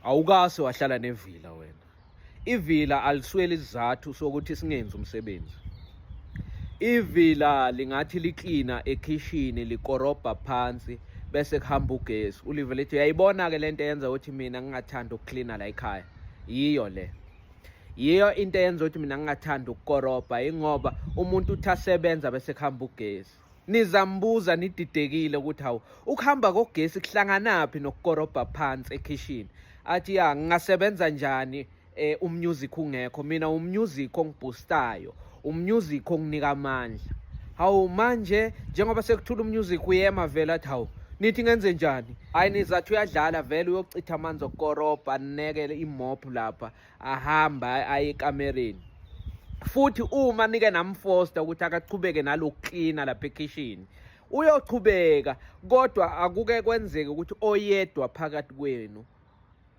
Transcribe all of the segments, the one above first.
Awukase wahlala nevila wena. Ivila alisweli isizathu sokuthi singenzi umsebenzi. Ivila lingathi liklina ekhishini likorobha phansi bese kuhamba ugesi. Ulive lithi uyayibona ke lento eyenza ukuthi mina ngingathandi ukuklina la ekhaya. Yiyo le. Yiyo into eyenza ukuthi mina ngingathandi ukukorobha ingoba umuntu uthi asebenza bese kuhamba ugesi. Nizambuza nididekile ukuthi hawu ukuhamba kogesi kuhlanganaphi nokukorobha phansi ekhishini. Athi ya ngingasebenza njani eh umusic ungekho mina umusic ongiboostayo umusic onginika amandla. Hawu manje njengoba sekuthula umusic uyema vele athi hawu nithi ngenze njani? Hayi nizathi uyadlala vele uyochitha amanzi okukorobha anekele imop lapha ahamba aye ekamereni. Futhi uma nike namfosta ukuthi akachubeke nalokuklina lapha ekhishini uyochubeka, kodwa akuke kwenzeke ukuthi oyedwa phakathi kwenu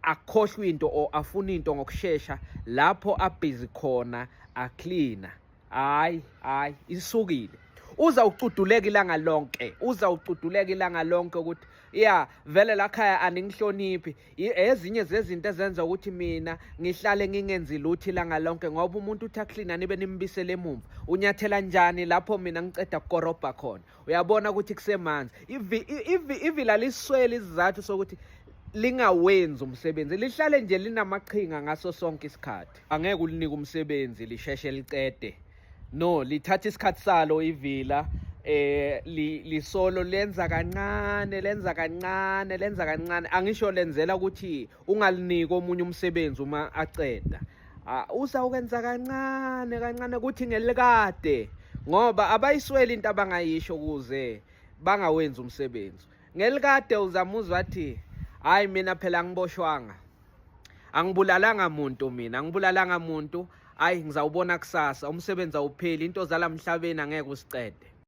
akhohlwe into or afune into ngokushesha lapho abhizi khona aklina. Hayi hayi isukile. Uza ucuduleka ilanga lonke, uza ucuduleka ilanga lonke ukuthi ya vele la khaya aningihloniphi. Ezinye zezinto ezenza ukuthi mina ngihlale ngingenzi lutho ilanga lonke ngoba umuntu uthi aklina nibe nimbisele emumva. Unyathela njani lapho mina ngiceda kukorobha khona? Uyabona ukuthi kusemanzi. Ivila liswele isizathu sokuthi lingawenzi umsebenzi, lihlale nje linamaqhinga ngaso sonke isikhathi. Angeke ulinike umsebenzi lisheshe licede. No, lithatha isikhathi salo ivila lisolo lenza kancane, lenza kancane, lenza kancane. Angisho lenzela ukuthi ungaliniki omunye umsebenzi uma aceda. Uza ukwenza kancane kancane kuthi ngelikade ngoba abayisweli into abangayisho ukuze bangawenzi umsebenzi. Ngelikade uzamuzwa athi hayi mina phela ngiboshwanga. Angibulalanga muntu mina, angibulalanga muntu. Hayi ngizawubona kusasa, umsebenzi awupheli, into zalamhlabeni angeke usicede.